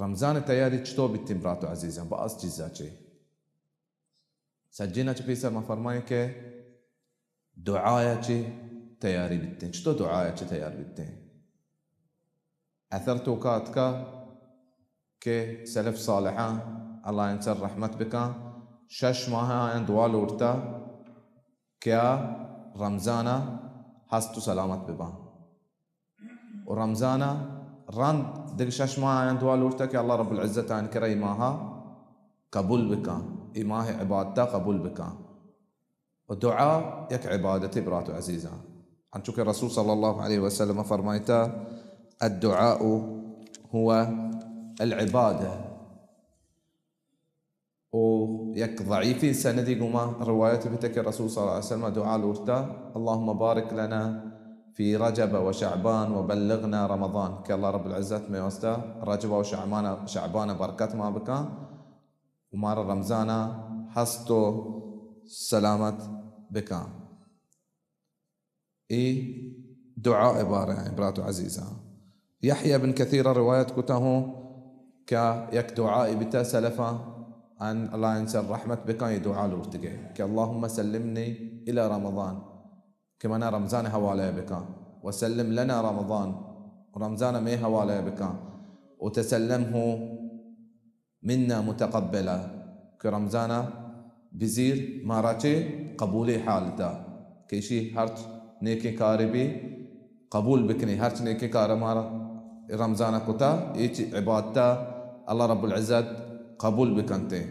رمضان تیاری چطور بیتیں برات و عزیزاں؟ باز چیزا چے سجینا چہ پیسر ما فرمائیں کہ دعایا چے تیاری بیتیں۔ چطور دعایا چے تیار بیتیں؟ اثر توکا اتکا کہ سلف صالحاں، اللہ آیان سر رحمت بکاں، شش ماہ آیان دعا لوٹتا کہ آ رمضانا ہست و سلامت بباں۔ و رمضانا رند دگہ شش ماہ آیان دعا لوٹتا کہ اللہ رب العزت آیان کرا اے ماہا قبول بکاں، اے ماہ عبادتا قبول بکاں۔ و دعا یک عبادتے برات و عزیزاں۔ انچو کہ رسول صلی اللہ علیہ وسلم فرمائتا، الدعاء هو العبادة۔ و یک ضعیفیں سندی گوما روایت بیتا کہ رسول صلی اللہ علیہ وسلم دعا لوٹتا، اللهم بارك لنا في رجب وشعبان وبلغنا رمضان، کہ اللہ رب العزت مئے واسطہ رجب و شعبان، شعبان برکت ما بکاں و مارا رمضانا ہست و سلامت بکاں۔ اے دعا عبارہ ہیں، برات و عزیزاں۔ یحییٰ بن کثیر روایت کتا ہوں کہ یک دعا بیتا سلفاں، ان اللہ آیان سر رحمت بکاں، اے دعا لوٹتگے کہ اللهم سلمني إلى رمضان، کہ منا رمضان حوالہ بکاں، وسلم لنا رمضان، رمضان مئے حوالہ بکاں، وتسلمه منا متقبلا، کہ رمضانا بزیر مارا چے قبولیں حالتا، کہ ایشی ہرچ نیکیں کارے بی قبول بکنی، ہرچ نیکیں کار مارا رمضانا کتا، اے چی عبادتا اللہ رب العزت قبول بکنتے۔